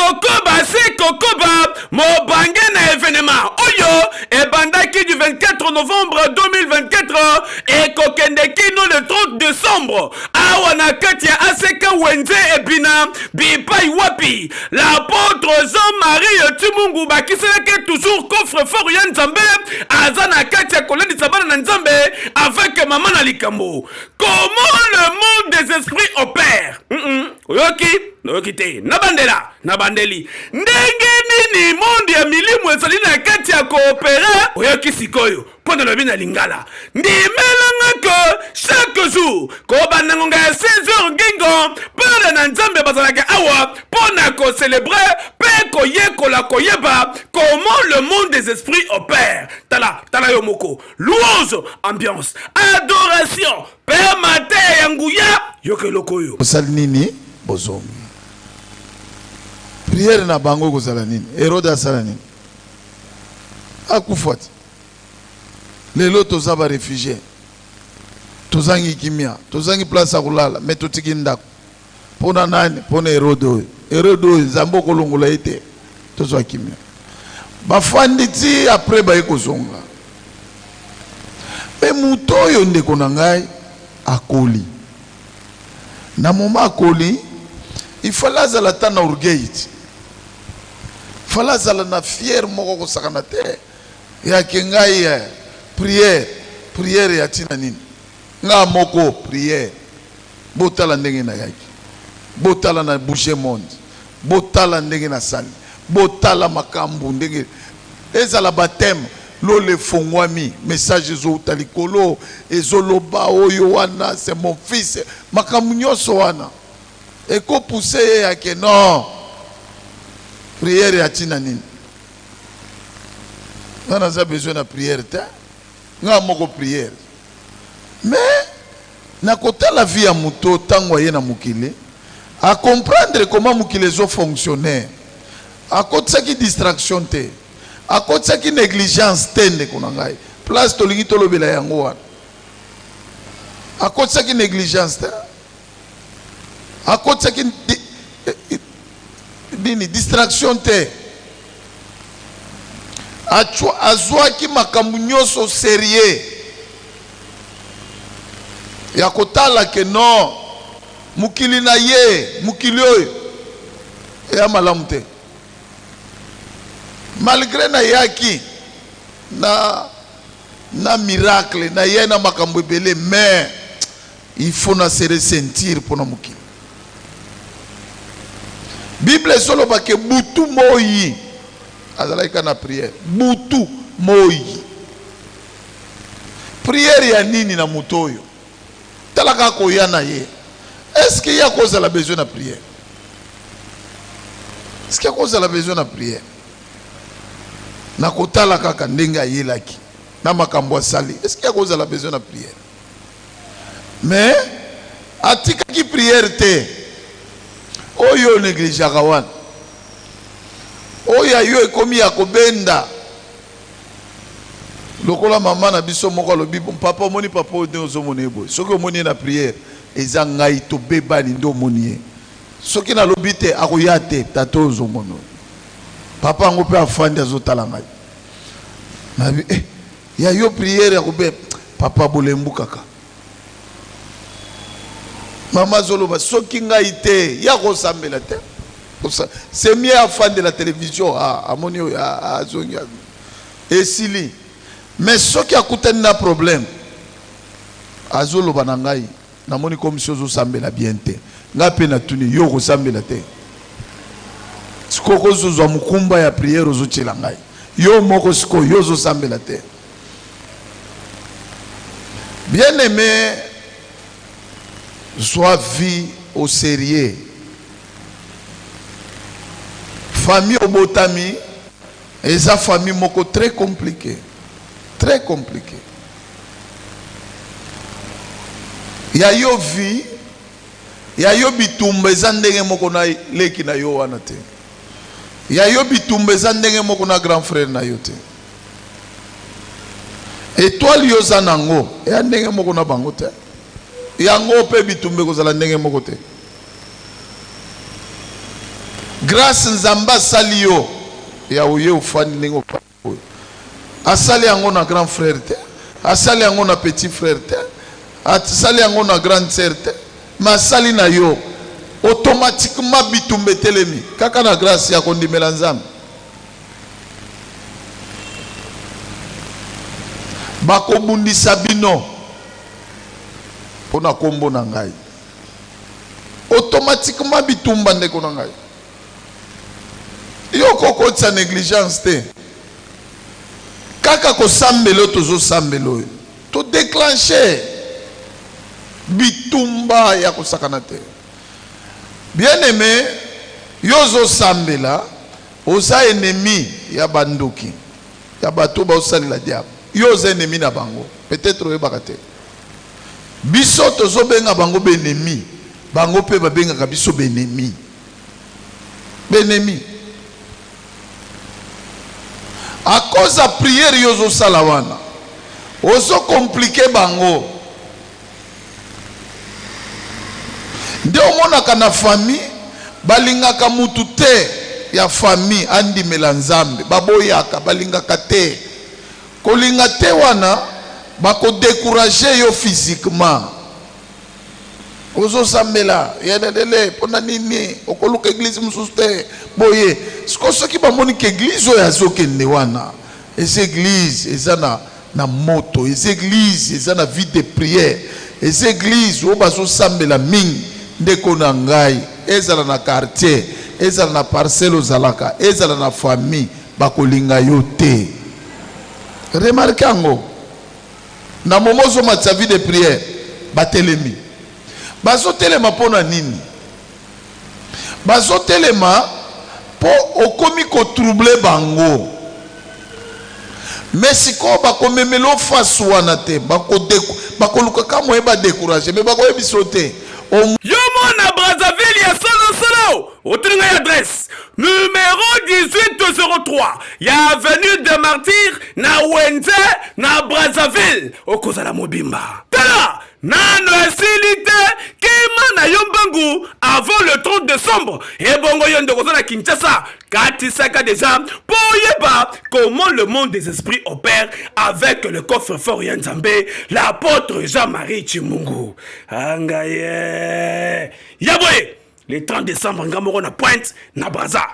Ekokoba se kokoba, mobange na evenement oyo ebandaki du 24 novembre 2024 ekokende kino le 30 décembre awa na kati ya ACK Wenze Ebina, bipai wapi l'apôtre Jean-Marie Timungu bakiselaki toujours coffre fort ya Nzambe, aza na kati ya kolendisa bana na Nzambe avec mama na likambo comment le monde des esprits opère. Oyoki nayoki te, nabandela nabandeli ndenge nini monde ya milimo ezali na kati ya koopérer. Oyoki sikoyo mpo nalobi na lingala, ndimelanga ke chaque jour kobanda ngonga ya 16 heures ngingo, bana na Nzambe bazalaka awa mpo na kocélébrer mpe koyekola koyeba comment le monde des esprits opère. Tala tala yo moko, louange, ambiance, adoration mpe mateya ya nguya. Yoka eloko oyo. Osali nini? Bozongi, prière na bango ekozala nini? Herode asala nini? Akufa te. Lelo toza baréfugiés, tozangi kimia, tozangi place ya kolala, me totiki ndako mpona nani? Mpona Herode oyo. Herode oyo, Nzambe okolongola ye te, tozwa kimia. Bafandi ti après baye kozonga. Me moto oyo, ndeko na ngai, akoli. Na moment akoli, il fallait azala ata na orgueil ti, fallait azala na fierté moko kosakana te yake ngai prière, prière ya ntina nini? Nga moko prière, botala ndenge nayaki, botala na bouger monde, botala ndenge nasali, botala makambo ndenge ezala. Baptême, lola efongwami, message ezouta likolo, ezoloba oyo wana c'est mon fils. Makambo nyonso wana ekopousser ye yake non, prière ya ntina nini? Nga naza besoin na prière te, nga moko prière. Mais na kotala vie ya moto, ntango aye na mokili, acomprendre comment mokili ezofonctionner, akotisaki distraction te, akotisaki négligence te. Ndeko na ngai, place tolingi tolobela yango wana. Akotisaki négligence te, akotisaki nini, distraction te. Azwaki makambo nyonso sérieux ya kotala ke non, mokili na ye, mokili oyo eya malamu te. Malgré nayaki na miracle na ye, na makambo ebele, mais il faut na se ressentir mpona mokili. Bible ezoloba ke butu moi azalaki kaka na prière, butu moi. Prière ya nini na moto oyo? Tala kaka koya na ye. Est-ce ye akozala besoin na prière? Est-ce akozala besoin na prière? Na kotala kaka ndenge ayelaki na makambo asali, est-ce akozala besoin na prière? Mais atikaki prière te. Oyo négligeaka wana, oyo ayo ekomi ya kobenda lokola mama na biso moko alobi: "Papa, omoni papa oyo ndenge ozomona ye boye, soki omoni ye na prière, eza ngai tobebani nde omoni ye. Soki nalobi te, akoya te." Tata oyo ozomona oyo, papa yango mpe afandi azotala ngai, nabi eh, ya yo prière ya kobe papa bolembu kaka. Mama azoloba soki ngai te, ya kosambela te. C'est mieux afandela télévision. Ah, amoni oyo, ah, azongi, esili. Mais soki akutani na problème, azoloba na ngai: "Namoni comme si ozosambela bien te." Ngai mpe natuni: "Yo okosambela te? Sikoyo kozozwa mokumba ya prière, ozotiela ngai yo moko, sikoyo yo ozosambela te?" Bien aimé, zwa vie au sérieux. Famille obotami eza famille moko très compliqué, très compliqué. Ya yo vie, ya yo bitumba eza ndenge moko na leki na yo wana te. Ya yo bitumba eza ndenge moko na grand frère na yo te. Étoile yo oza nango eya ndenge moko na bango te. Yango mpe bitumba ekozala ndenge moko te. Grâce Nzambe asali yo ya oye ofandi ndenge ofandi oyo, asali yango na grand frère te, asali yango na petit frère te, asali yango na grande sœur te, mais asali na yo. Automatiquement bitumba etelemi kaka na grâce ya kondimela Nzambe. Bakobundisa bino mpo na kombo na ngai. Automatiquement bitumba, ndeko na ngai. Yo kokotisa négligence te. Kaka kosambela oyo tozosambela oyo, todéclenche bitumba ya kosakana te. Bien aimé, yo ozosambela, oza ennemi ya bandoki, ya bato baosalela diable. Yo oza ennemi na bango, peut-être oyebaka te. Biso tozobenga bango baennemi, bango mpe babengaka biso baennemi. Baennemi à cause ya prière yo ozosala wana, ozokompliquer bango. Nde omonaka na famille balingaka mutu te ya famille andimela Nzambe, baboyaka, balingaka te. Kolinga te wana, bakodécourager yo physiquement. Ozosambela yelelele mpona nini? Okoluka église mosusu te boye? Siko soki bamoni ke église oyo azokende wana eza église eza na moto, eza église eza na vie de prière, eza église oyo bazosambela mingi, ndeko na ngai, ezala na quartier, ezala na parcelle ozalaka, ezala na famille, bakolinga yo te. Remarque yango, na moment ozomatisa vie de prière, batelemi. Bazotelema mpo na nini? Bazotelema mpo okomi kotroubler bango. Mais sikoyo bakomemela ofasi wana te, bakolukaka moye badécourager, mais bakoyebisa yo te. Yo mona Brazzaville ya solosolo, otuni ngai adresse: numéro 1803 ya avenue de Martyr, na wenze na Brazzaville. Okozala mobimba. Tala nano esili te, kima na yo mbangu avant le 30 décembre. Ebongo yo ndeko oza na Kinshasa, katisaka déjà mpo oyeba comment le monde des esprits opère avec le coffre-fort ya Nzambe, l'apôtre Jean-Marie Chimungu. Angaye ya boye, le 30 décembre, nga moko na pointe na Braza.